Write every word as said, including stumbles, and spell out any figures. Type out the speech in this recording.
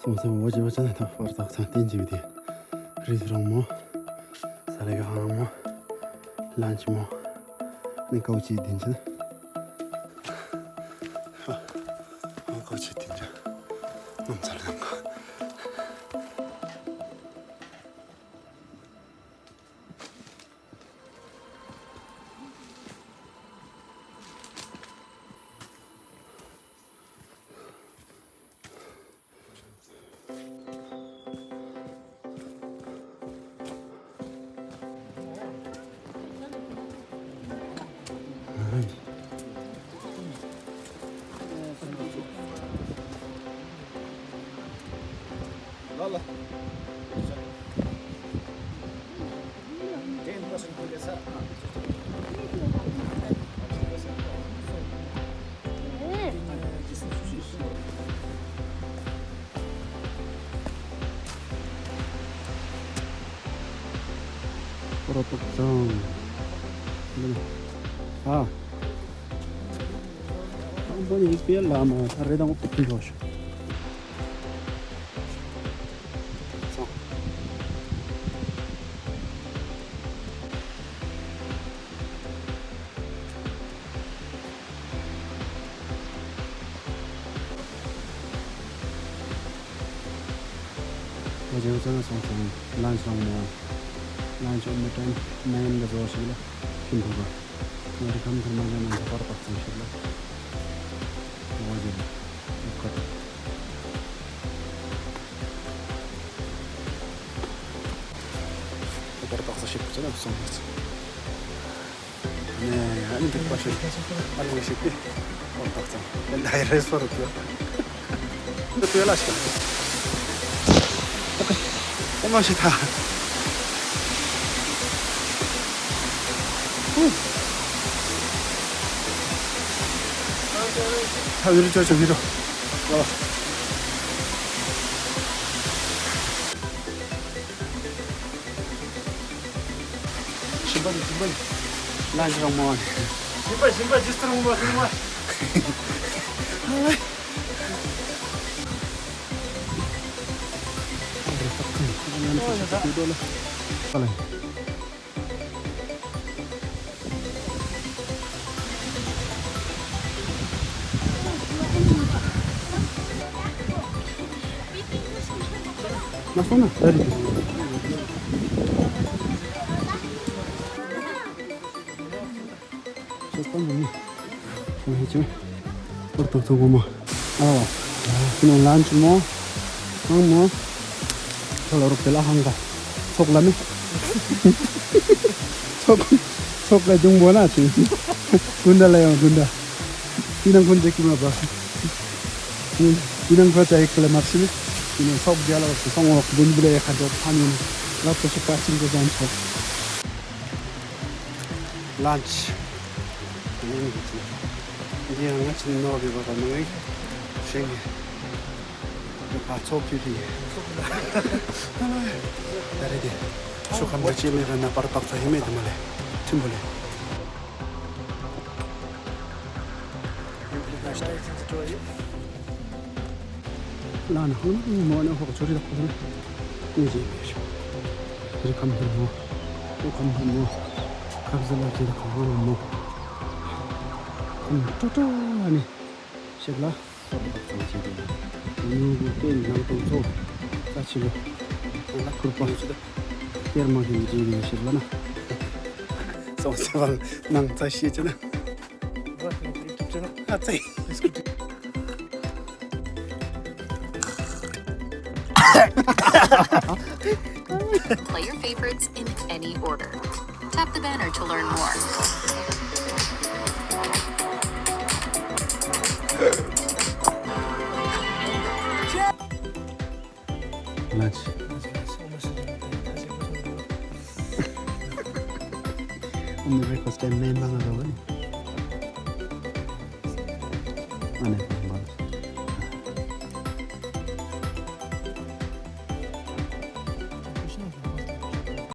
ཙོང་ས་འབད་བ་ཅིན་ད་སྤར་ཏོག་ཚང་བཏོན་ཅི་སྦེ་ཏེ་རིསི་རང་སྨོ། ས་ལེ་ཁང་སྨོ། ལཱན་ཇི་སྨོ། ཨ་ནི་ཀའུ་ཅི་བཏོན་ཅི་ན། ཨ་ཀའུ་ཅི་བཏོན་ཅི། ནམ་ས་ལེ་ཁང་། སྤར་ཏོག་ཚང་། ཨ། ཨམ་པོ་ནི་ཨིས་པི་ཨེལ་ལཱ་མ་ཐར་རེ་དང་ཨོ་ཏོ་ཕི་ལོ་ཤོ། སོང་། ང་བཅས་ཚང་སོང་སོང་། ལཱན་ཇི་རང་སྨོ། ལཱན་ཇི་ཨོན་མི་ཊཱན་ནའིན་ག་ཟེར་ཞིག་ལགས། ཐིམ་ཕུག་ག། ང་རི་ཁམས་ཐུར་མ་ང་ནང་སྤར་ཏོག་ཚང་ཞིག་ལགས། ང་བཅས་ལུ་ཁ་ཏོ་སྤར་ཏོག་ཚང་ཞིག་བུ་ཚ་ནང་སོང་སོང་། ཨ་ནི་ཨ་ནི་འདི་པ་ཤིག་ཨ་ནི་ཞིག་སྤར་ཏོག་ཚང་། ཨེ་ལ་ཧེ་རེས་པར་ཏོག་ཚང་། འདི་ལ་ཤིག་ཨེ་མ་ཤིག་ཐ། ཐ་བི་རུ་ཅོ་ཅོ་བི་རུ། ཞིམ་པ་ཞིམ་པ། ལཱན་ཇི་རང་སྨོ། ཞིམ་པ་ཞིམ་པ་ཇུས་རང་སྨོ་ཞིམ་པ། སྤར་ཏོག་ཚང་སྨོ། ཨོ། ཁྱོད་ལཱན་ཇི་སྨོ། ཨང་སྨོ། ཁྱོད་ལ་རོགས་དེ་ལ་ཧང་ག། ཚོགས་ལ་མེ། ཚོགས་ཚོགས་ལ་འབྱུང་པོ་ན་ཅིག། དགུན་ཟླ་ལ་ཡང་དགུན་ཟླ། དེ་ནང་ཁོང་ཅིག་གི་མ་པ། དེ་ནང་ཁོ་ཅག་ཡེག་ལ་མར་ཤི་མེ། དེ་ནང་ཚོགས་རྒྱ་ལ་སོང་འོག་དགུན་འབུ་ལ་ཡེག་ཁ་ཅོག་ཐ་མིན་ལ་ཚོ་ཤི་པ་ཅིན་གོ་ཟན་ཚོགས། ལཱན་ཇི། འདི་ཡང་ང་བཅས་ནོར་བུའི་བ་ག་མ་ངེས་ཤེས་ངེས། ཕར་ཚོགས་ཕུལ་ཕུལ་ཡི། ད་རེས་དེ་ཤོ་ཁམས་ཀྱི་ཅི་མེད་ག་ན་སྤར་ཏོག་ཚང་ཧེ་མེད་དེ་མ་ལས་ཐིམ་ཕུག་ལས། ལཱན་ཧང་མོ་ནི་ཧོག་ཅོ་རི་དག་པོ་ནི་ཅི་མེད་ཤོ། རི་ཁམས་ཐིམ་ཕུག་ཨོ་ཁམས་ཐིམ་ཕུག་ཁབ་ཟ་ལ་ཅི་དག་ཁམས་ཧང་མོ། ཁམས་ཏོ་ཏོ་ཨ་ནི་ཤེབ་ལ། སྤར་ཏོག་ཚང་ཅིག་དེ་ནུ་གུ་ཏེ་ནང་དུ་ཚོགས་ས་ཅིག་ལུ་ཨ་ལ་ཁུར་པ་ཏེར་མ་གི་ཅིག་དེ་ཤེབ་ལ་ན། སོང་ཟེར་བ་ནང་ཚ་ཤེས་ཅི་ན། ཨ་ཙི། Play your favorites in any order. Tap the banner to learn more. Lunch. Only breakfast time main bang alo ni. Ane.